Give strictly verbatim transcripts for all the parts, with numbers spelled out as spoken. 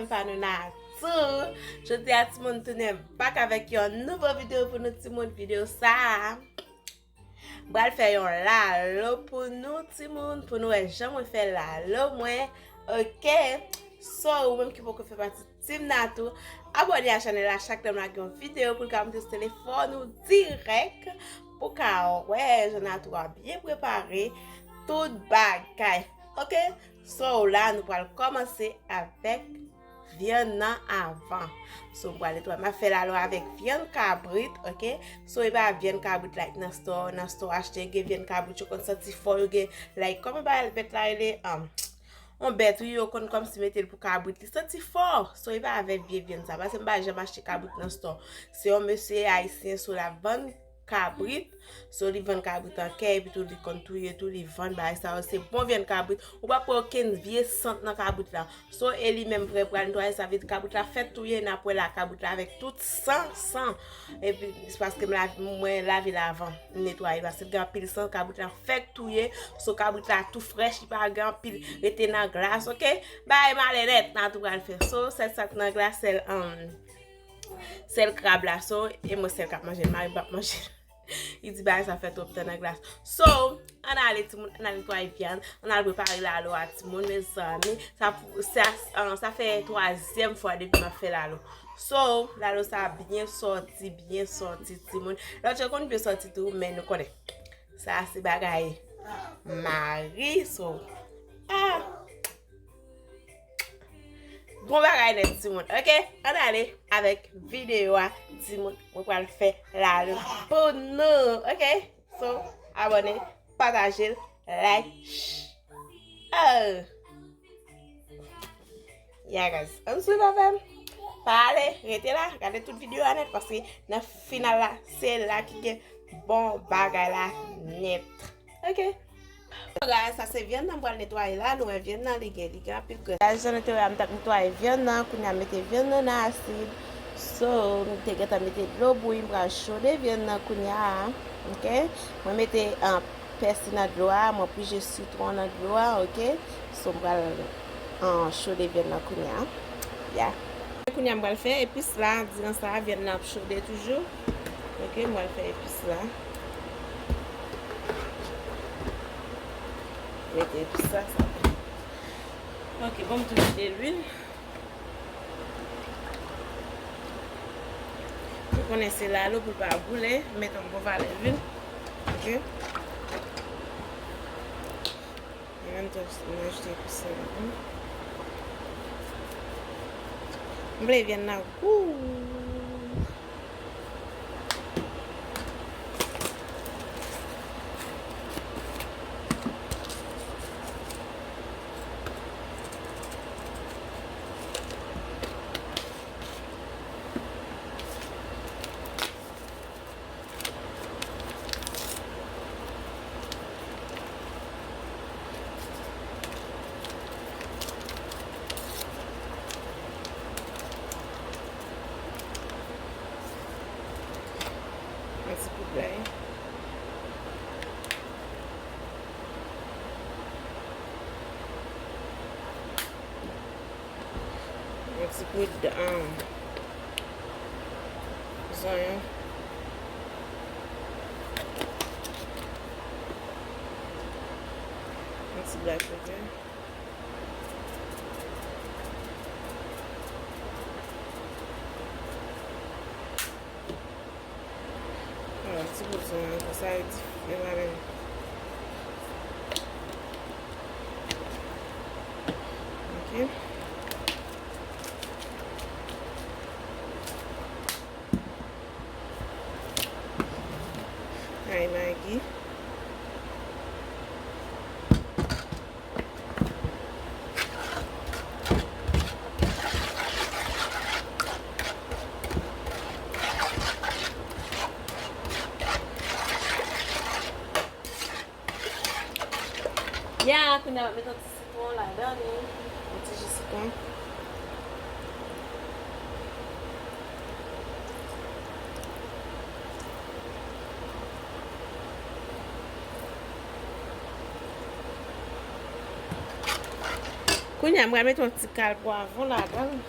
Pa nou natou. Jodi a, timoun, tounen back avèk yon nouvo videyo pou nou, timoun. Videyo sa a, m pral fè yon lalo pou nou, timoun, pou nou wè jan mwen fè lalo mwen. Oke. So, ou menm ki poko fè pati Team Natou, abòne a chanèl la, chak lè m lage yon videyo pou l ka monte sou telefòn ou dirèk, pou ka wè jan Natou a byen prepare tout bagay. Oke? So, la, nou pral kòmanse avèk vyann nan avan. So, m pral netwaye, m ap fè lalo avèk vyann kabrit, oke? So, e pa vyann kabrit like nan store, nan store achte, gen vyann kabrit yo konn santi fò, yo gen, like, kòman bagay bèt la rele, um, yon bèt, wi, yo konn kòmsi mete l pou kabrit, li santi fò. So, e pa avèk vye vyann sa, paske m pa janm achte kabrit nan store. Se yon mesye ayisyen, so, l ap vann kabrit. So, li vann kabrit an kè, epi tou li konn touye tou, li vann bagay sa yo. Se bon vyann kabrit. Ou pa pran okenn vye sant nan kabrit la. So, e li menm vrè pral netwaye, sa vle di kabrit la fèk touye, n ap wè la kabrit la avèk tout san, san. Epi, se paske m la, mwen lave l avan m netwaye, paske l gen anpil san, kabrit la fèk touye. So, kabrit la tou frèch, li pa gen anpil rete nan glas, oke? Bagay malè nèt, Natou pral fè. So, sèl sa k nan glas, sèl, um, sèl krab la, so, e mwen sèl k ap manje l, mari m p ap manje l. Li di bagay sa fè twòp tan nan glas. So, ann ale, timoun, ann al netwaye vyann, ann al prepare lalo a, timoun, mezanmi. Sa pou, sa, ah, sa fè twazyèm fwa depi m ap fè lalo. So, lalo sa byen sòti, byen sòti, timoun. Lòt yo konn byen sòti tou, men nou konnen. Sa se bagay mari, so. Ah! Bon bagay nèt, timoun. Oke? Ann ale avèk videyo a, timoun. Mwen pral fè lalo pou nou. Oke? So, abòne, pataje l, like. Oh! Yeah, guys. Ann swiv avè m. Pa ale, rete la, gade tout videyo a nèt, paske nan final la, se la ki gen bon bagay la nèt. Oke? Guys, sa se vyann nan m pral netwaye la. Nou wè vyann nan, li gen, li gen anpil grès. Guys, jan nou te wè a, m t ap netwaye vyann nan. Kounye a, m mete vyann nan nan asid. So, m te gentan mete dlo bouyi, m pral chode vyann nan kounye a. Oke? Mwen mete, ah, pèsi nan dlo a, mwen pije sitwon nan dlo a, oke? So, m pral, ah, chode vyann nan kounye a. Yeah. Kounye a, m pral fè epis la, diran sa, vyann nan ap chode toujou. Oke, m pral fè epis la. Mete epis la, sa. Oke, bon, m tou vide lwil. Ou konnen se lalo pou l pa boule, m mete yon bon valè lwil. Oke. An menm tan, m ajoute epis la ladan. M vle vyann nan gou. Yon ti kout lay. Yon ti poud, um, zonyon. Yon ti black pepper. Ah, ti bout sa, sa e di, e pa menm. Ok. Ay, Magi. Ya, kounye a m ap met yon ti sitwon ladan li. Yon ti ji sitwon. Kounye a, m pral mete yon ti kal pwavwon ladan l.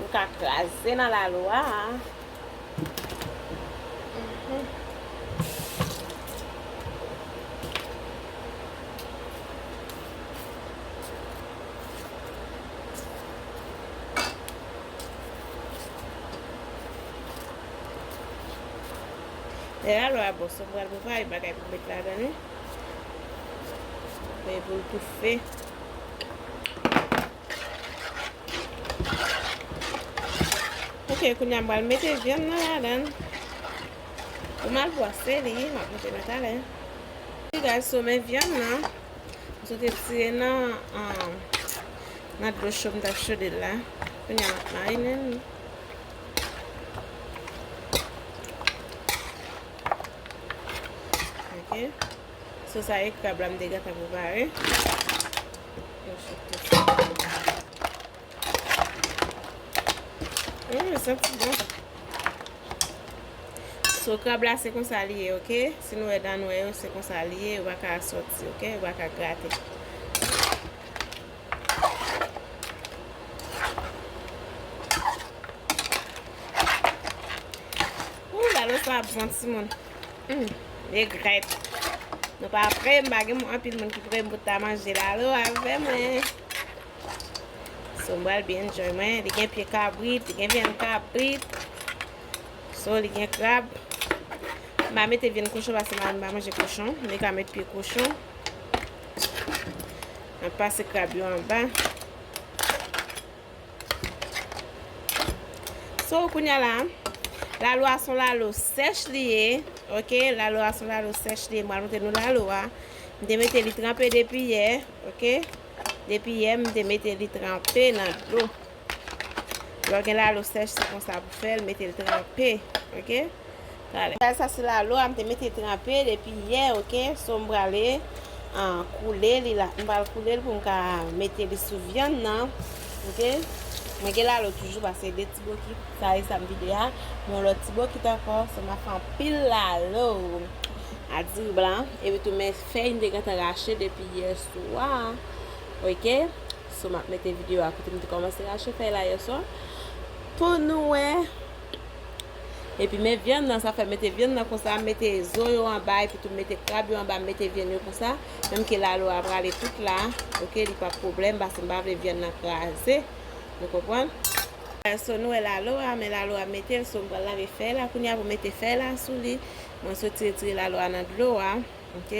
M ka kraze nan lalo a. Mhm. Lè lalo a bon, so m pral prepare bagay pou m met ladan li. Prepare pou l toufe. Ok, kounye a m pral mete vyann nan ladan l. Pou m al bwase li, m ap montre nou talè. Ok guys, so men vyann nan. M sot retire nan, um, nan dlo cho m t ap chode l la. Kounye a m ap marinen li. Ok. So sa e krab la m te gentan prepare. Yo sot tout sa. Mm, santi bon. So, krab la se konsa li ye, ok? Si nou wè dan nwè yo, se konsa li ye, yo pa ka sòti, ok? Yo pa ka grate. Ou, lalo sa ap bon, timoun. Mm, li grèt. Nou pa pre m, pa gen anpil moun ki pre m pou ta manje lalo avè mwen. So, m pral byen enjoy mwen. Li gen pye kabrit, li gen vyann kabrit. So, li gen krab. M pa mete vyann kochon paske m pa manje kochon. Men ka met pye kochon. M ap pase krab yo anba. So, kounye a la, lalo a se yon lalo sèch li ye. Ok, lalo a se yon lalo sèch li ye. M pral montre nou lalo a. M te mete li tranpe depi yè. Ok. Depi yè, m te mete li tranpe nan dlo. Lè w gen lalo sèch, se konsa pou fè l, mete l tranpe. Ok? Talè. Sa se lalo a, m te mete l tranpe depi yè, ok? So, m prale, ah, koule li la. M pral koule l pou m ka mete li sou vyann nan. Ok? Mwen gen lalo toujou, paske de ti bokit, sa e sa m vide a. Yon lòt ti bokit ankò, so m ap fè anpil lalo. A diri blan, epi tou men fèy m te gentan rache depi yè swa. Ok? So, m ap mete videyo a kote m te kòmanse rache fèy la yè swa. Pou nou wè. Epi men vyann nan, sa fè mete vyann nan konsa, mete zo yo anba, epi tou mete krab yo anba, mete vyann yo konsa. Menm ke lalo a prale tout la, ok, li p ap pwoblèm, paske m pa vle vyann nan kraze. Nou konprann? So, nou wè lalo a, men lalo a mete l, so m pral lave fèy la. Kounye a pou mete fèy la sou li, mwen soti retire lalo a nan dlo a. Ok.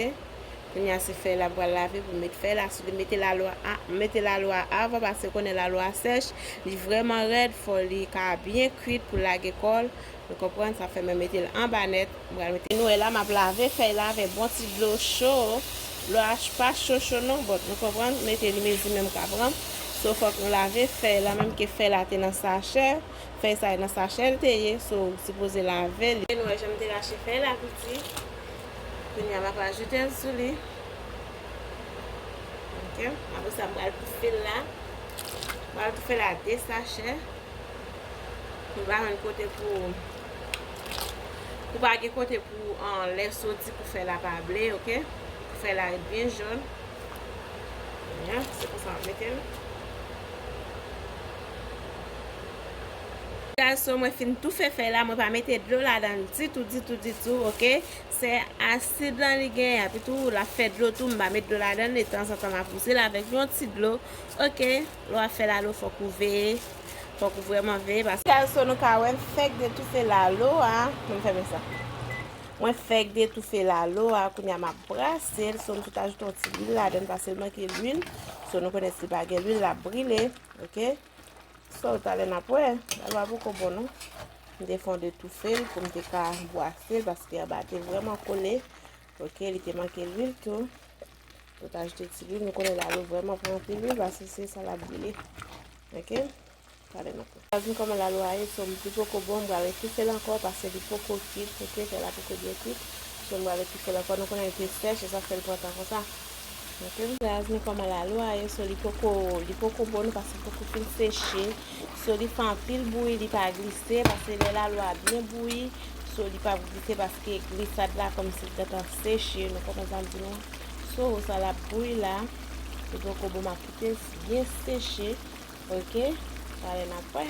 Kounye a se fèy la m pral lave pou m met fèy la sou li. Mete lalo a, mete lalo a avan paske konnen lalo a sèch. Li vrèman rèd, fò li ka byen kwit pou lage kò l. Ou konprann, sa fè mwen mete l anba nèt. M pral mete, nou wè la, m ap lave fèy la avèk bon ti dlo cho. Dlo a pa cho cho non, but nou konprann, mete li mezi menm ka pran. So, fòk nou lave fèy la, menm ke fèy la te nan sachè. Fèy sa e nan sachè l te ye, so ou sipoze lave li. Nou wè jan m te rache fèy la piti. Kounye a m ap ajoute l sou li. Ok, apre sa m pral toufe l la. M pral toufe l a de sachè. Pou pa jwenn kote pou, pou pa gen kote pou, ah, lè soti pou fèy la pa ble, ok? Pou fèy la ret byen jòn. Ya, se konsa m ap mete l. Guys, so mwen fin toufe fèy la, mwen pa mete dlo ladan l ditou, ditou, ditou, ok? Se asid lan li genyen, epi tou l ap fè dlo tou, m pa met dlo ladan l, e tanzantan m ap wouze l avèk yon ti dlo, ok? Lè w ap fè lalo, fòk ou veye, fòk ou vrèman veye, paske guys, so nou ka wè m fèk detoufe lalo a, mwen fèmen sa. Mwen fèk detoufe lalo a, kounye a m ap brase l, so m sot ajoute yon ti lwil ladan l, paske l manke lwil, so nou konnen si l pa gen lwil, l ap brile, ok? So, talè n ap wè, lalo a poko bon non. M te fè yon detoufe l pou m te ka bwase l, paske anba te vrèman kole. Ok, li te manke lwil tou. Sot ajoute ti lwil, nou konnen lalo vrèman pran anpil lwil, paske se sa l ap brile. Ok, talè n ap wè. Gaz, nou kòman lalo a ye, so m, li poko bon, m pral retoufe l ankò, paske li poko kwit, ok, fèy la poko byen kwit. So, m pral retoufe l ankò, nou konnen li te sèch, e sa fè l pran tan konsa. Ok, gaz, nou kòman lalo a ye, so li poko, li poko bon, paske li poko fin seche. So, li fè anpil bri, li pa glise, paske lè lalo a byen bouyi, so, li p ap glise, paske glisad la kòmsi li gentan seche, nou konprann sa m di nou. So, sa l ap bouyi la. Li poko bon, m ap kite l byen seche. Ok, talè n ap wè.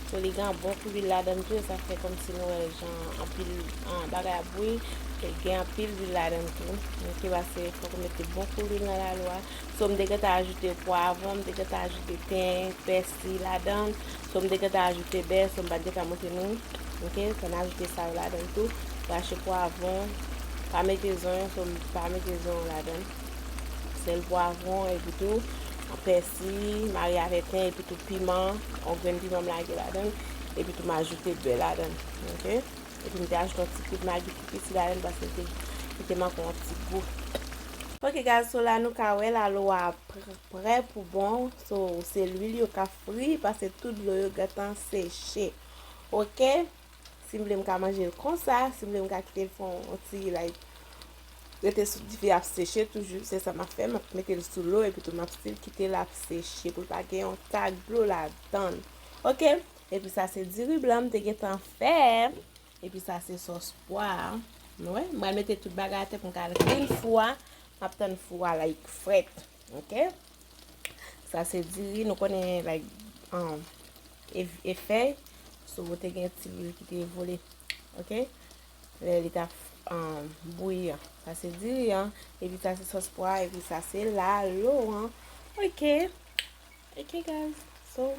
So, li gen yon bon kou lwil ladan l tou, e sa fè kòmsi nou wè jan anpil, ah, bagay ap bouyi. E gen anpil lwil ladan l tou. Ok, paske fòk ou mete bon kou lwil nan lalo a. So, m te gentan ajoute pwavwon, m te gentan ajoute ten, pèsi ladan l. So, m te gentan ajoute bè, so m pa t gentan montre nou. Ok, so n ajoute sa yo ladan l tou. Rache pwavwon, pa mete zonyon, so m pa mete zonyon ladan l. Sèl pwavwon, epi tou, pèsi, mare avè ten, epi tou piman, yon grenn piman m lage ladan l, epi tou m ajoute bè ladan l. Ok? Epi m te ajoute yon ti kout magi tou piti ladan l, paske li te, li te manke yon ti gou. Ok, guys, so la nou ka wè lalo a pr-, prè pou bon. So, se lwil yo k ap fri, paske tout dlo yo gentan seche. Ok? Si m vle m ka manje l konsa, si m vle m ka kite l fè yon ti, like, rete sou dife ap seche toujou, se sa m ap fè, m ap mete l sou lo, epi tou m ap still kite l ap seche pou l pa gen yon tak dlo ladan l. Ok? Epi sa se diri blan m te gentan fè. Epi sa se sòs pwa a. Nou wè, m pral mete tout bagay atè pou m ka clean fou a. M ap tann fou a, like, frèt. Ok? Sa se diri, nou konnen, like, um, e, e fèy. So, te gen ti lwil ki te vole. Ok? Lè li t ap, um, bouyi an. Sa se diri an. Epi sa se sòs pwa, epi sa se lalo an. Ok. Ok, guys. So,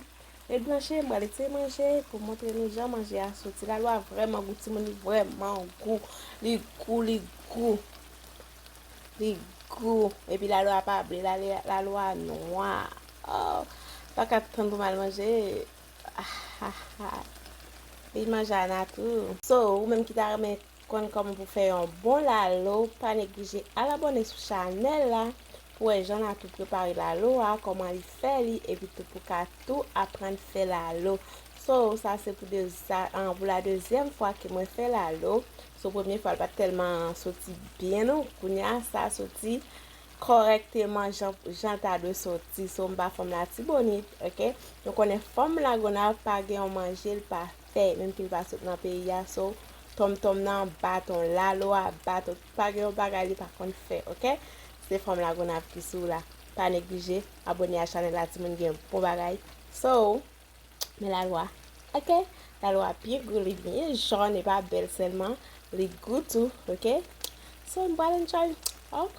ret branche, m pral eseye manje pou montre nou jan manje a soti. Lalo a vrèman gou, timoun, li vrèman gou. Li gou, li gou. Li gou. Epi lalo a pa ble, lale-, lalo a nwa. Oh, pa ka tann pou m al manje. Ah, ah, ah. Vin manje a Natou. So, ou menm ki ta renmen konn kòman pou fè yon bon lalo, pa neglije al abòne sou chanèl la pou wè jan Natou prepare lalo a, kòman li fè li, epi tou pou ka tou aprann fè lalo. So, sa se pou de, sa, an, pou la dezyèm fwa ke mwen fè lalo. So, premye fwa, l pa t tèlman soti byen, non. Kounye a, sa soti kòrèkteman jan, jan l ta dwe soti. So, m pa fanm Latibonit, ok? Nou konnen fanm Lagonav pa gen yon manje l pa fè, menm ke l pa sot nan peyi a. So, tonmtonm nan, baton, lalo a, baton, pa gen yon bagay li pa konn fè, ok? Se fanm Lagonav ki sou la. Pa neglije abòne a chanèl la, timoun, gen bon bagay. So, men lalo a, ok? Lalo a byen gou, li byen jòn, e pa bèl sèlman, li gou tou, ok? So, m pral enjoy. Oh.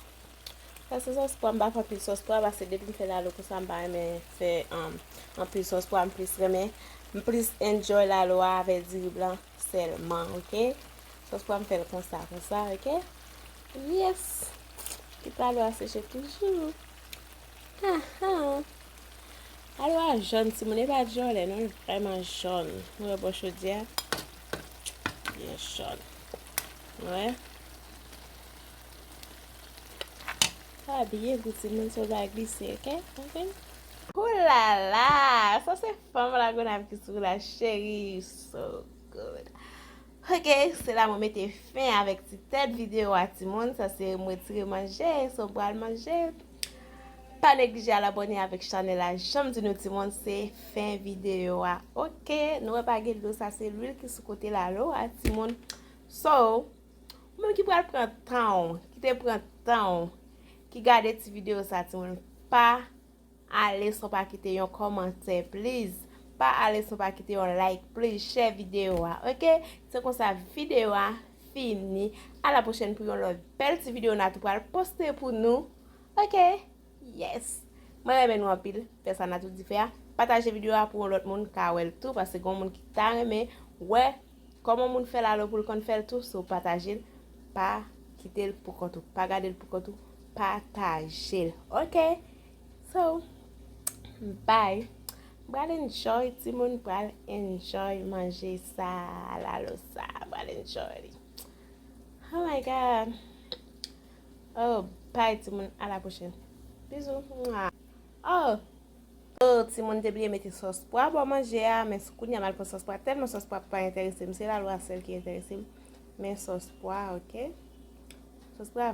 Sa se sòs pwa, m pa fè anpil sòs pwa, paske depi m fè lalo konsa, m pa renmen fè, um, anpil sòs pwa, m plis renmen, m plis enjoy lalo a avèk diri blan sèlman, ok? Sòs pwa, m fè l konsa, konsa, ok? Yes! Kit lalo a seche toujou. Ahan! Lalo a jòn, timoun, e pa djòlè, non, li vrèman jòn. Nou wè bò chodyè a? Byen jòn. Nou wè? Sa byen gou, timoun, so l pa glise, ok? Ok? Oulala! Sa se fanm Lagonav ki sou la, cheri. So good. Ok, se la mwen mete fen avèk ti tèt videyo a, timoun. Sa se m retire manje, so m pral manje. Pa neglije al abòne avèk chanèl la. Jan m di nou, timoun, se fen videyo a. Ok, nou wè pa gen dlo, sa se lwil ki sou kote lalo a, timoun. So, ou menm ki pral pran tan w, ki te pran tan w, ki gade ti videyo sa, timoun, pa ale san w pa kite yon kòmantè, please. Pa ale san w pa kite yon like, please. Share videyo a, ok? Se konsa videyo a fini. A la pwochèn pou yon lòt bèl ti videyo Natou pral poste pou nou. Ok? Yes! Mwen renmen nou anpil. Fè sa Natou di fè a. Pataje videyo a pou yon lòt moun ka wè l tou, paske gen moun ki ta renmen wè kòman moun fè lalo pou l konn fè l tou. So, pataje l. Pa kite l pou kont ou. Pa gade l pou kont ou. Pataje l. Ok? So, bye. M pral enjoy, timoun, pral enjoy manje sa, lalo sa. Pral enjoy li. Oh my God. Oh, bye, timoun. A la pwochèn. Bizou. Mwa. Oh! Oh, timoun, te bliye mete sòs pwa bò manje a, men kounye a m al pran sòs pwa, tèlman sòs pwa pa enterese m, se lalo a sèl ki enterese m. Men sòs pwa, ok? Sòs pwa